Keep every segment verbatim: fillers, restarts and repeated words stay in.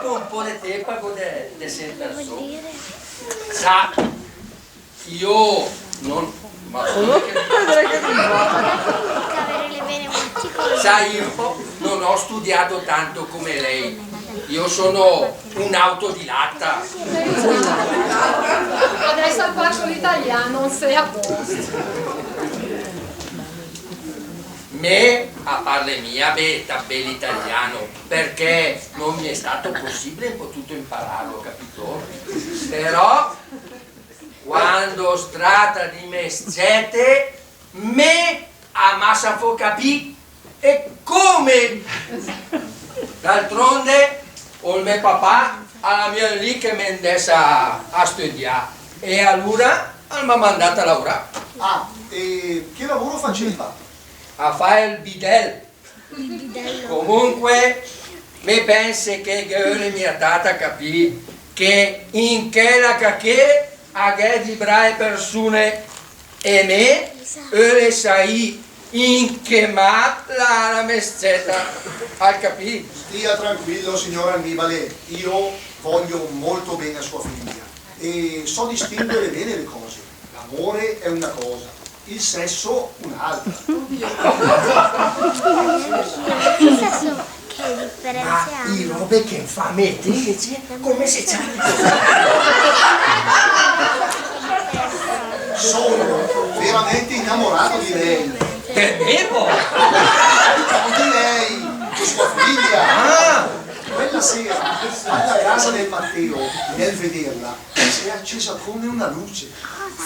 Un po' de tempo de, de sentà sö. Sa, io non, ma sa, io non ho studiato tanto come lei. Io sono un autodidatta. Adesso al parlo l'italiano, non sei a posto. Me a parle mia bé, tat bé l'italiano, perché non mi è stato possibile, ho potuto impararlo, capito? Però, quando s' trata di me s-cète, me a ma sa fó capì, e come? D'altronde, ol me papà al l'à mia ölìt che me 'ndèss a, a stüdià, e alura al m'à mandàt a laurà. Ah, e che lavoro faceva? A fà ol bidèl. Comunque, me pènse che gh'öle mia tat a capì che in chèla cà ché a gh'è di brave persune e me öle saì in che mà la, la me s-cèta, al capì? Stia tranquillo, signor Annibale, io voglio molto bene a sua figlia e so distinguere bene le cose. L'amore è una cosa, il sesso un'altra. Che differenza ha? Ma i robe che fa mé, invece, come se ciama? Sono veramente innamorato di lei. Che dico? Di lei, di sua figlia. Ah! Quella sera, alla casa del Matteo, nel vederla, si è accesa come una luce.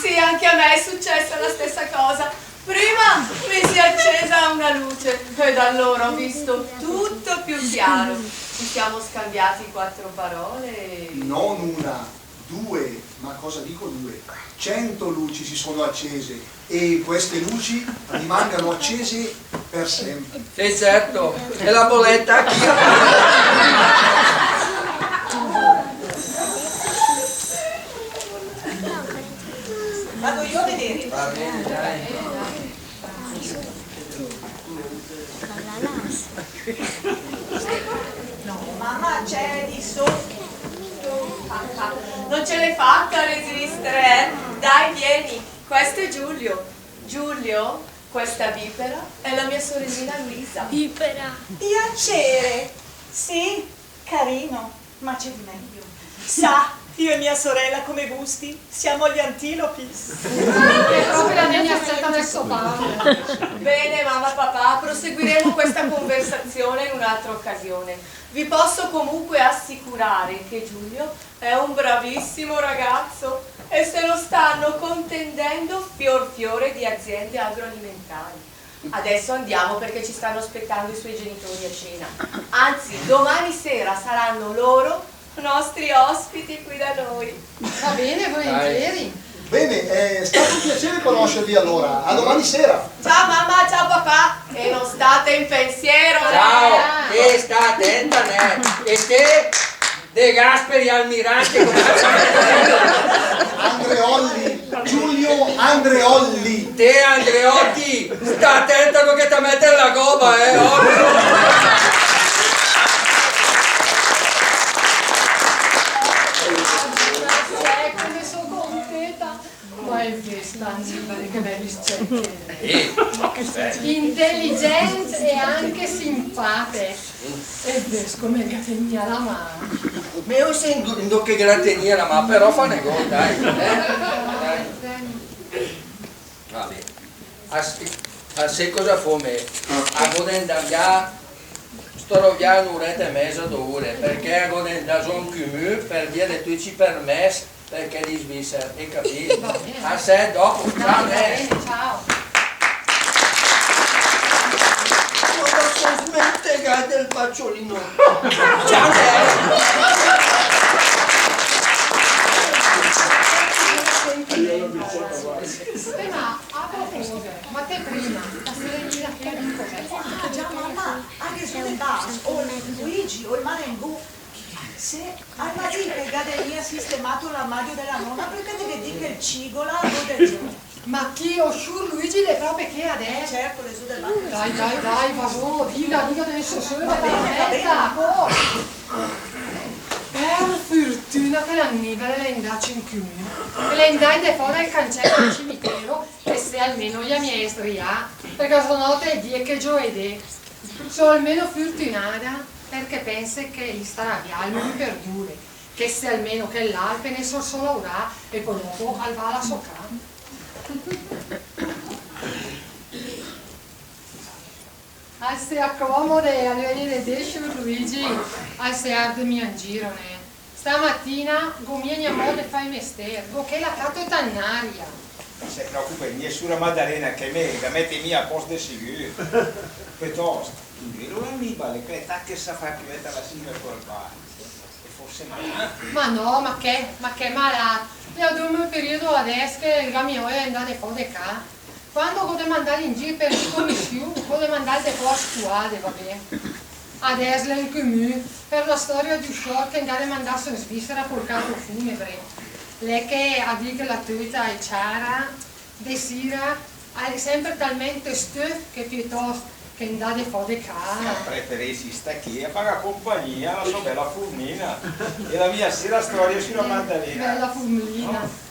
Sì, anche a me è successa la stessa cosa. Prima mi si è accesa una luce e da allora ho visto tutto più chiaro. Ci siamo scambiati quattro parole e... Non una, due, ma cosa dico due? Cento luci si sono accese e queste luci rimangano accese per sempre. Sì, certo. E la boletta chi? Vado io a vedere. Va bene, dai. No, mamma, c'è di sotto. Non ce l'hai fatta a resistere, eh? Dai, vieni. Questo è Giulio. Giulio, questa vipera è la mia sorellina Luisa. Vipera. Piacere. Sì, carino, ma c'è di meglio. Sa, io e mia sorella, come gusti, siamo gli antilopi. È proprio la mia scelta del suo padre. Bene, mamma, papà, proseguiremo questa conversazione in un'altra occasione. Vi posso comunque assicurare che Giulio è un bravissimo ragazzo e se lo stanno contendendo fior fiore di aziende agroalimentari. Adesso andiamo perché ci stanno aspettando i suoi genitori a cena. Anzi, domani sera saranno loro nostri ospiti qui da noi. Va bene, volentieri. Dai. Bene, è stato un piacere conoscervi allora. A domani sera. Ciao mamma, ciao papà. E non state in pensiero, eh. Ciao, e sta atenta, né. E te, De Gasperi Almirante, come si chiama? Andreolli, Giulio Andreolli. Te, Andreotti, sta atenta dove che te mète la goma, eh, occhio. Eh, come sono contenta. Ma è vero, Stanzi, che bel s-cèt. Eh, intelligente e anche simpatico. E vés come che el ga tegnìa la mà. Me no sét 'ndo che el ga tegnìa la mà, però fa negót, dai, eh? Dai. Va bé. A s-, a sét cosa fó mé? A gó de 'ndà vià, staró vià ön'urèta e mèza, dò ure, perché a gó de 'ndà zó in cümü per via de töcc i permès, perché i svisser, hé capìt? Va bé. A sét dòpo, ciao, va bé, ciao. Cosa só smentegàt del paciolino. Ciao, eh. Eh, ma a proposito, ma te prima, la serenina che la dico, eh. Già, mamma, anche se te pàs, ol Luigi, ol marèngol, se, al m'à dìcc che el ga de vègn a sistemà l'armadio de la nòna, perché te gh'ét dìcc che el cigola, a gó de zó. Ma chi, ol sciùr Luigi l'è pròpe ché adèss? Certo, l'è zó del bar. Dai, dai, dai, va zó, diga, diga, adèss só, va bé, va bé. Aspèta, cór. E l'è 'ndàcc de fò del cancèl del cimitero, che se almeno i la m'ìa sdrià, perché só 'ndàcc a dì che giovedé. Só almeno furtünada, perché pènse che i starà vià almeno per d'ure, che se almeno chèl là al pensa solo a laurà e pò dòpo al va a la sò cà. Al se acomode, al vègne de dì, sciur Luigi, al se arde mia in giro, nè. Stamatina gh'ó mia gnamò de fà i mestér, gh'ó chèla cà töta in aria. Se preòcupe mia, sciura Maddalena, che mé la mète mia a pòst de sigür. Piötòst, in vero l'Annibale, che l'è tat che sa fà piö vèta la sigla col bar. E forse malàt. Ma no, ma che, ma che malàt? L'è dóma ü periodo adès che 'l gh'à mia òia de 'ndà de fò de cà. Quando gh'ó de mandàl in gir per i comissiù, gh'ó de mandàl de fò a scuade, va bé. Adès l'è in cumü per la storia d'ü sciur che 'l gh'à de mandà sö in Svìssera col carro funebre. L'è che a dìghela töta e ciara, de sira, l'è sèmper talmènt stöf che piötòst che 'ndà de fò de cà. Al preferéss stà ché a fàga compagnia a la sò bèla fumnina. E la mia sira storia sciura Maddalena. Bèla fumnina. No?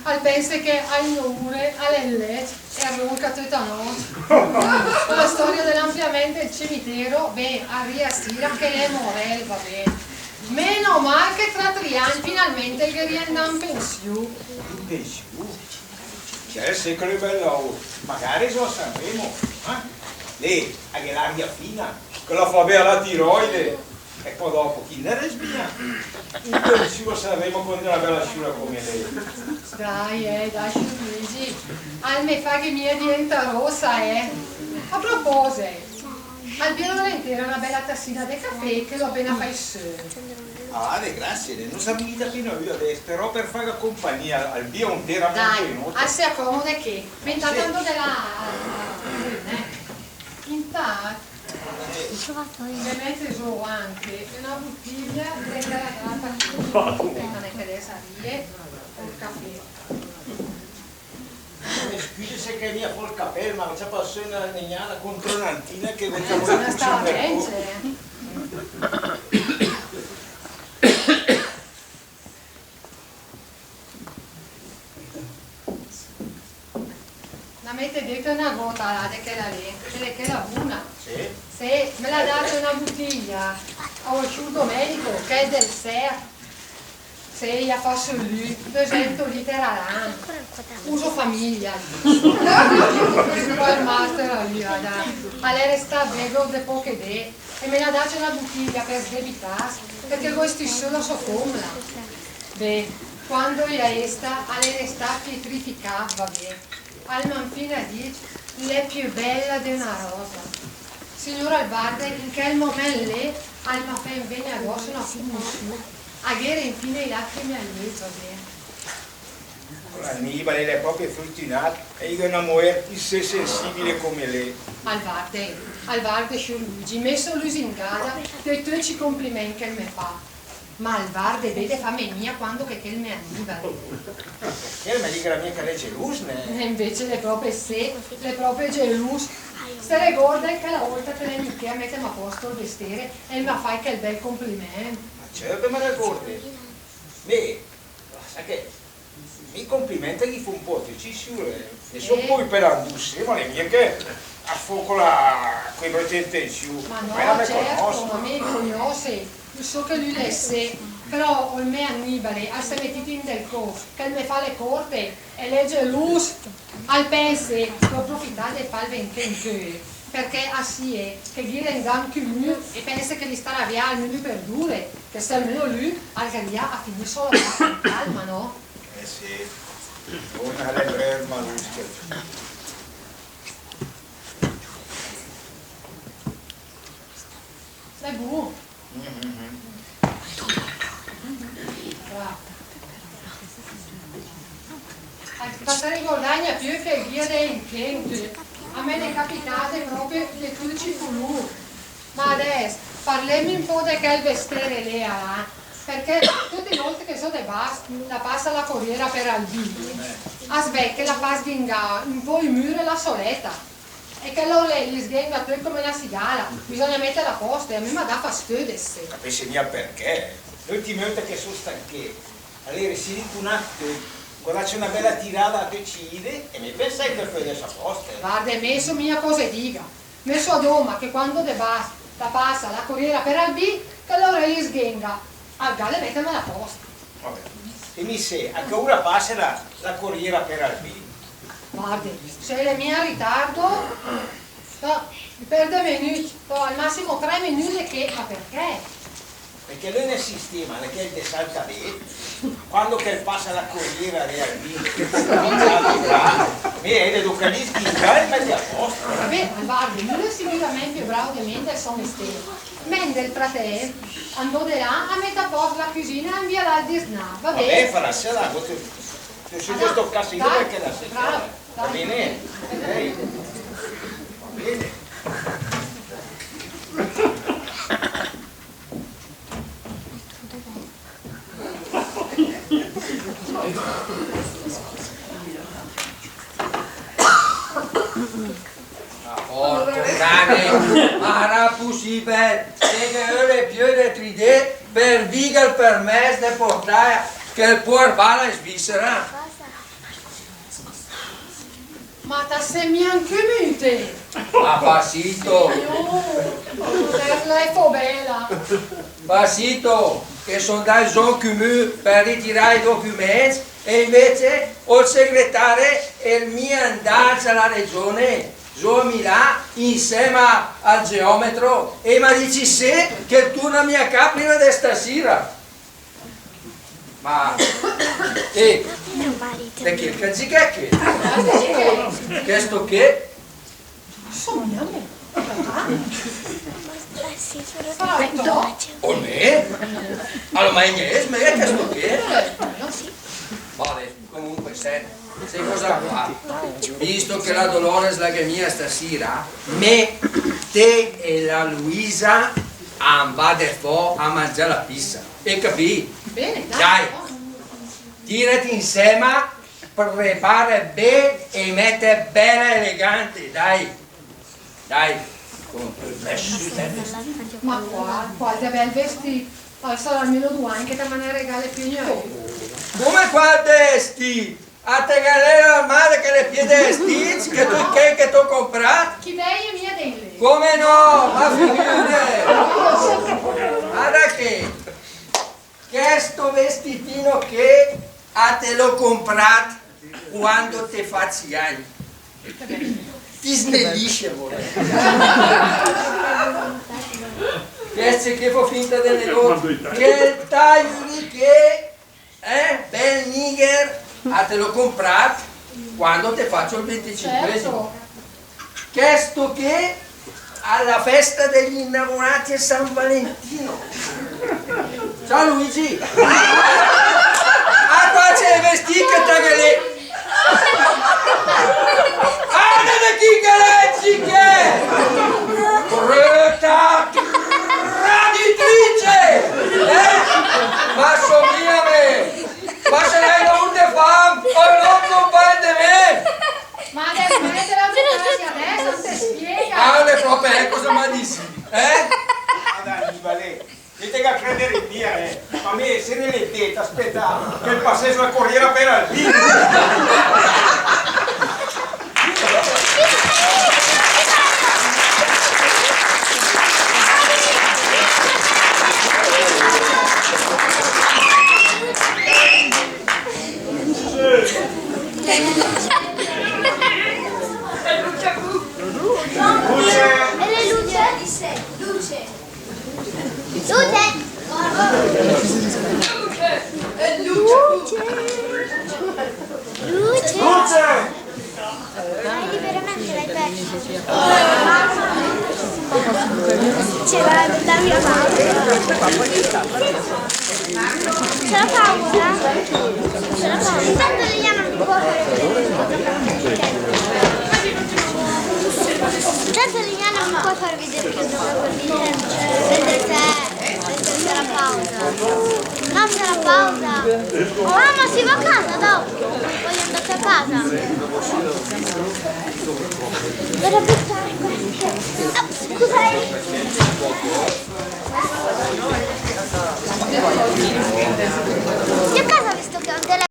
Al pènse che a i nò ure l'è in lècc e al ronca töta nòcc. La storia de l'ampliamento del cimitero, bè, a rìa sira che l'è morèl, va bé. Meno mal che tra tri agn finalmènt el ghe rìa de 'ndà in pensiù. In pensiù? Cioè, se che l'è bèl laurà, magare sö a Sanremo, eh? Lé, a gh'è l'aria fina, che la fa bé a la tiroide. E pò dòpo, chi 'l ne respira? In pensiù a Sanremo con öna bèla sciura come lé. Dai, eh, dai, sciur Luigi. Al me faghe mia dientà rossa, eh. A propòset, al bìe volentera öna bèla tassina de cafè che l'ó apéna facc sö. Ah, de grassie, ne, no sa mia apéna ü adès, però per fàga compagnia al bìe ontéra. Dai, al se acomode ché. Intat, sì, 'ndo de là, eh. Intat, sì, me mète zó anche öna butiglia de chèla grata. Madonna. Spèta, che adès a rìe, ol cafè. Me scüse se che l'è mia fò 'l capèl, ma gh'ó ciapàt sö öna negnada contro öna antina che... Eh, se la sta bè, eh. La mète dét öna góta, là, de chèla lé, de chèla buna. Sì? Sì, me l'à dàcia öna butiglia a ol sciur Domenico, che l'è del Sert. Sì, i a fà sö lü, dösènt liter a l'an. Uso famiglia. Pò 'l martèr, lü, a l'è restàt vèdov de póche dé, e me l'à dàcia öna butiglia per sdebitàs, perché gh'ó estìt sö la sò fómna. Bè, quando i a ésta, a l'è restàt pietrificàt, va bé. Al m'à infina dicc: "L'è piö bèla de öna rosa." Signùr, al varde, in chèl momènt lé, al m'à fàcc vègn adòss öna cummossiù. A gh'ére infina i làcrime ai öcc, va bé. L'Annibale l'è pròpe furtünàt, a ìga öna moér isé sensìbile come lé. Al varde, al varde, sciùr Luigi, mé só lüsingada de töcc i complimèncc che 'l me fà. Ma al varde bé de fàm mia quando che chèl me Annibale. Chèl me dighe mia che l'è gelùs, nè? E invece l'è pròpe isé, l'è pròpe gelùs. Se regórde chèla ólta che l'è gnit ché a mètem a pòst ol vestére e 'l m'à fàcc chèl bèl complimènt? Ma cèrto che me regórde. Mé, sa che, mé i complimèncc i ghi fó ü pó a töcc i siùr, eh. E só pò per andùs, ma l'è mia che a fó co la, co i bröte intensiù. Ma no, cèrto, ma mé i cognòsse, só che lü l'è isé, però ol me Annibale al s'è metìt in del cò che 'l me fà le córte, e l'è gelùs. Al pènse che ó profitàt de fàl vègn ché incö, perché a sìe che gh'ìe 'ndà in cumü e pènse che lü 'l starà vià almeno per d'ure, che se almeno lü al gh'à de finì sö la sò cà, ma no. Eh sì, una reverma lusca. L'è bu. Mhm. Bravo. Ma se regórde mia piö che gh'ìa de incènt, a me n'è capitàde pròpe de töcc i culùr. Ma adès, parlém ü pó de chèl vestére lé, alà, perché töte i ólte che só de bas, la pasa la coriéra per Albì, as vèd che la fa sghingà ü pó i mür e la solèta. E chèl lé al sghinga töt come öna sigala, bisògna mètel a pòst, e a me me dà fastöde. Capésse mia perché. L'öltima ólta che só stacc ché, Alura, sì, rintunàt, che gh'ó dacc öna bèla tirada a töcc i dé, e mé pensàe che 'l födès a pòst. Varde, mé só mia così diga. Mé só dóma che quando de bas, la pasa la coriera per Albì, che alura i sghénga, al gh'à de mètemel a pòst. Va bé. E mé sé, a che ura pasa la, la coriera per Albì? Varde, se l'è mia in ritardo, no, per dé minücc, no, al massimo tre minücc che, ma perché? Perché lü 'l sistema, l'è chèl de saltà dét, quando che 'l pasa la coriera de Albì, mé, e dóca lé sghinghà e mètel a pòst. Va bé, ma varde, lü l'è sicürament piö brao de mé in del sò mestér. Mé, in del fratèmp, andó de là a mèt a pòst la cüsina e a 'nvia là 'l disnà, va bé? Va bé, farà sö la, te, te, te, adà, sto casino dai, perché la se brao, va bene? Ok. Va bene. Ah, porco cane, ma sarà pusìbel che ghe öle piö de tri dé per vìga 'l permès de portà chèl póer bala in Svìsera? Ma ta sé mia in cümü, té? Ma fa sito! Signur, l'è fò bèla. Fa sito, che só 'ndàcc zó in cümü per ritirà i docümèncc, e invece ol segretare l'è mia 'ndàcc a la Regione, zó a Milà, insèma al geòmetro, e 'l m'à dicc issé che 'l turna mia a cà prima de stasira. Ma, eh, de chi l'è chèl zichet ché? Chèsto ché? Só mia mé. Papà? Oh, mé? Alura, ma gnè, mé, chèsto ché? Vale, comunque, sènt. Sét cosa fà? Visto che la Dolores la gh'è mia stasira, mé, té e la Luisa an va de fò a mangià la pizza. Ét capìt? Bene, dai. Dai. Tìret insèma, prepàret bé e mètet bèla elegante, dai. Dai, con permès. Ma qual, qual de bèl vestìt? Al sarà almeno du agn che ta me ne regale piö gnün. Come qual de vestìt? A te gh'ét l'armare che l'è pié de vestìcc che t'ó, che, che t'ó compràt? Chi vèie mia de inglés. Come no? Ma figürèt! Guarda che Chèsto vestitino ché a te l'ó compràt quando t'é facc i agn. Ti snellisce, amore. Chèste ché fó finta de negót. Chèl taio lé ché, eh, bèl nìgher, a te l'ó compràt quando t'é facc ol venticinquesimo. Certo. Chèsto ché a la fèsta degli innamorati a San Valentino. Ciao Luigi. Ah, qua c'è i vestìcc che ta gh'ét lé. Ah, de chi che l'è, chi che l'è? Bröta traditrice! Eh? Ma só mia mé! Ma se l'è mort de fam, ol nòst compàgn de mé! Ma adèss, ma te la adès, adèss te spiega. Ah, l'è pròpe, eh, cosa m'à dìcc, eh? Guarda, Annibale, mé te ga crède mia, eh. Ma mé sére lé dét a spetà che 'l passés la coriera per Albì. Luce! Luce! Luce! Luce! Luce! Hai liberamente l'hai perso. C'era la mia mamma. C'è la pausa? C'è la pausa. Intanto Liliana mi può fare vedere. Intanto Liliana mi può fare vedere che gioca con Nintendo. Mentre c'è, mentre c'è la pausa. No, c'è la pausa. Mamma, si va a casa dopo. Voglio andare a casa. Vado a buttare queste. Ah, scusa, eh.